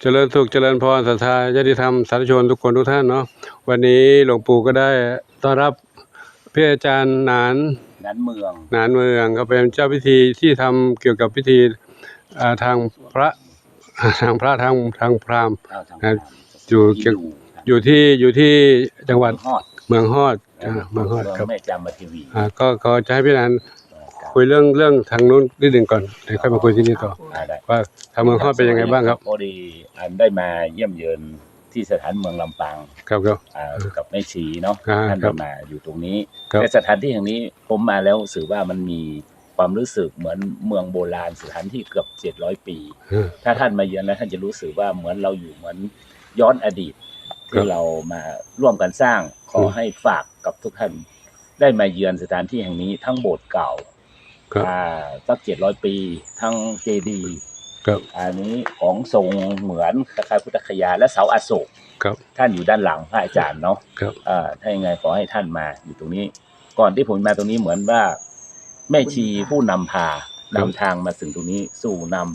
ຈະເລີນສຸກ ຈະເລີນພອນ ສັດທາຍາດຕິທຳ ສາທຸຊົນທຸກຄົນທຸກທ່ານເນາະ. ວັນນີ້ຫຼວງປູ່ກໍໄດ້ຕ້ອນຮັບພະອາຈານໜານ ໜານເມືອງ ໜານເມືອງ ກໍເປັນເຈົ້າພິທີທີ່ທຳກ່ຽວກັບພິທີ ອ່າ ທາງພະ ທາງພະ ທາງ ທາງພຣາມ ເອີ ທາງພຣາມ ນະ ຢູ່ ຢູ່ທີ່ ຢູ່ທີ່ຈັງຫວັດ ເມືອງຮອດ ເມືອງຮອດ ເອີ ເມືອງຮອດ ເມືອງ ຄັບ ແມ່ຈາມມາເທວີ ອ່າ ກໍ ກໍຈະໃຫ້ພີ່ໜານ ເອີ ຄັບ ຄຸຍເລື່ອງ ເລື່ອງທາງໂນ້ນນິດໜຶ່ງກ່ອນ ແລ້ວຄ່ອຍມາຄຸຍທີ່ນີ້ຕໍ່ ອ່າ ໄດ້ ວ່າທາງເມືອງຮອດເປັນຍັງໄງບ້າງຄັບ? ພໍດີອັນໄດ້ມາຢ້ຽມເຢີອນທີ່ສະຖານເມືອງລຳປາງ ຄັບ ຄັບ ອ່າ ເອີ ກັບແມ່ຊີເນາະ ອ່າ ທ່ານ ຄັບ ໄດ້ມາຢູ່ຕົງນີ້ ຄັບ ແຕ່ສະຖານທີ່ແຫ່ງນີ້ ຜົມມາແລ້ວຮູ້ສຶກວ່າມັນມີຄວາມຮູ້ສຶກເໝືອນເມືອງໂບລານ ສະຖານທີ່ເກືອບເຈັດຮ້ອຍປີ ເອີ ຖ້າທ່ານມາເຢືອນແລ້ວ ທ່ານຈະຮູ້ສຶກວ່າເໝືອນເຮົາຢູ່ ເໝືອນຍ້ອນອະດີດ ທີ່ ຄັບ ເຮົາມາຮ່ວມກັນສ້າງ. ຂໍໃຫ້ ອືມ ຝາກກັບທຸກທ່ານ ໄດ້ມາເຢືອນສະຖານທີ່ແຫ່ງນີ້ ທັງໂບດເກົ່າ ຄັບ ອ່າ ສັກເຈັດຮ້ອຍປີ ທັງເຈດີ ຄັບ ອັນນີ້ຂອງຊົງເໝືອນຄ້າຍໆພຸດທະຄະຍາ ແລະ ເສົາອະໂສກ ຄັບ ທ່ານຢູ່ດ້ານຫຼັງພະອາຈານເນາະ ຄັບ ເອີ ຖ້າຍັງໄງຂໍໃຫ້ທ່ານມາຢູ່ຕົງນີ້. ກ່ອນທີ່ຜົມມາຕົງນີ້ ເໝືອນວ່າແມ່ຊີຜູ້ນຳພາ ນຳທາງມາເຖິງຕົງນີ້ ສູ່ນຳ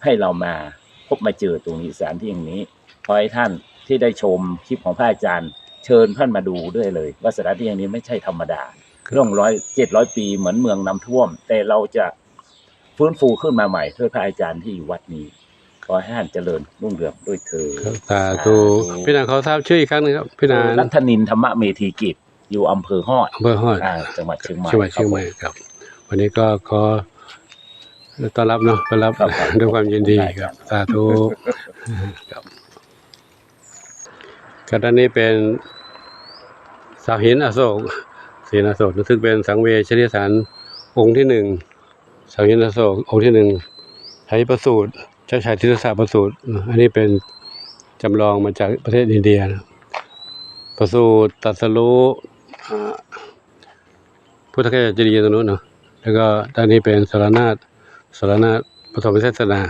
ໃຫ້ເຮົາມາພົບມາເຈີຕົງນີ້ ສະຖານທີ່ແຫ່ງນີ້. ຂໍໃຫ້ທ່ານທີ່ໄດ້ຊົມຄລິບຂອງພະອາຈານ ເຊີນທ່ານມາດູໄດ້ເລີຍ ວ່າສະຖານທີ່ແຫ່ງນີ້ໄມ່ໃຊ່ທຳມະດາ ຮ່ອງຮອຍເຈັດຮ້ອຍປີ ເໝືອນເມືອງນ້ຳຖ້ວມ ແຕ່ເຮົາຈະຟື້ນຟູຂຶ້ນມາໃໝ່ດ້ວຍພະອາຈານທີ່ຢູ່ວັດນີ້. ຂໍໃຫ້ທ່ານຈະເລີນຮຸ່ງເຮືອງດ້ວຍເທີ້ນ ສາທຸ ສາທຸ. ພີ່ນາງຂໍຊາບຊື່ອີກຄັ້ງໜຶ່ງຄັບ? ພີ່ນາງ ເອີ ລັດທະນິນ ທຳມະເມທີກິດ ຢູ່ອຳເພີຮອດ ອຳເພີຮອດ ອ່າ ຈັງຫວັດຊຽງໃໝ່ ເຊີງໃໝ່ ຄັບ ເຊີງໃໝ່ ຄັບ. ວັນນີ້ກໍຂໍຕ້ອນຮັບເນາະ ຕ້ອນຮັບ ຄັບ ດ້ວຍຄວາມຍິນດີ ໄດ້ ຄັບ ສາທຸ ຄັບ. ກໍດ້ານນີ້ເປັນເສົາຫີນອະໂສກ ເສົາຫີນອະໂສກ ຊຶ່ງເປັນສັງເວຊນີຍະຖານອົງທີໜຶ່ງ ເສົາຫີນອະໂສກອົງທີໜຶ່ງ ໄຊປະສູດ ເຈົ້າຊາຍທິດຕະສາປະສູດ. ອັນນີ້ເປັນຈຳລອງມາຈາກປະເທດອິນເດຍ ປະສູດຕັດສະຮູ້ ອ່າ ພຸດທະຄະຍາເຈດີຢູ່ຕົງໂນ້ນເນາະ ແລ້ວກໍດ້ານນີ້ເປັນສາລະນາດ ສາລະນາດປະຖົມເທດສະນາ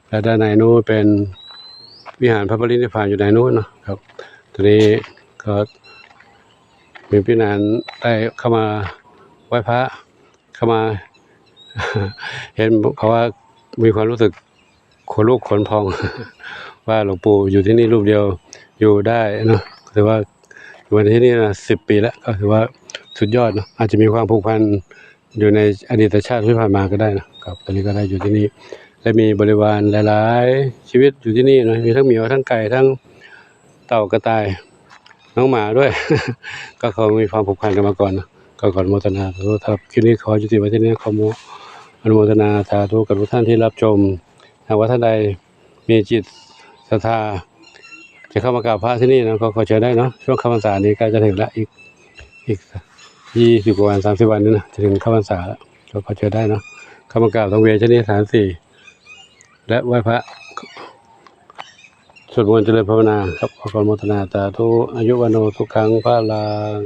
ແລະ ດ້ານໃນໂນ້ນເປັນວິຫານພະປະລິນິບພານຢູ່ໃນໂນ້ນເນາະ ຄັບ. ຕອນນີ້ກໍມີພີ່ນ້ອງໄດ້ເຂົ້າມາໄຫວ້ພະ ເຂົ້າມາ ເຫັນເຂົາວ່າມີຄວາມຮູ້ສຶກ ຂົນລຸກຂົນພອງ ວ່າຫຼວງປູ່ຢູ່ທີ່ນີ້ຮູບດຽວຢູ່ໄດ້ເນາະ ຖືວ່າຢູ່ມາທີ່ນີ້ນະສິບປີແລ້ວ ກໍຖືວ່າສຸດຍອດເນາະ ອາດຈະມີຄວາມຜູກພັນຢູ່ໃນອະດີດຊາດທີ່ຜ່ານມາກໍໄດ້ເນາະ ກໍຕອນນີ້ກໍໄດ້ຢູ່ທີ່ນີ້ ແລະ ມີບໍລິວານຫຼາຍໆຊີວິດຢູ່ທີ່ນີ້ເນາະ ມີທັງໝີ ທັງໄກ່ ທັງເຕົ່າ ກະຕ່າຍ ນ້ອງໝາດ້ວຍ ກໍເຄີຍມີຄວາມຜູກພັນກັນມາກ່ອນເນາະ ກໍຂໍອະນຸໂມທະນາສາທຸ. ສຳລັບຄລິບນີ້ຂໍຍຸຕິໄວ້ເທົ່ານີ້ ຂໍອະນຸໂມທະນາສາທຸກັບທຸກທ່ານທີ່ຮັບຊົມ. ຫາກວ່າທ່ານໃດມີຈິດສັດທາຈະເຂົ້າມາກາບພະທີ່ນີ້ເນາະ ກໍຂໍເຊີນໄດ້ເນາະ ຊ່ວງເຂົ້າພັນສານີ້ໃກ້ຈະເຖິງລະ ອີກ ອີກຊາວກວ່າວັນ ສາມສິບວັນນີ້ນະ ຈະເຖິງເຂົ້າພັນສາລະ ກໍຂໍເຊີນໄດ້ເນາະ ເຂົ້າມາກາບທັງເວຊນີຍະຖານສີ່ ແລະ ໄຫວ້ພະ ສວດມົນຈະເລີນພາວະນາ ຄັບ ຂໍອະນຸໂມທະນາສາທຸ ອາຍຸວັນໂນສຸຂັງພະລັງ.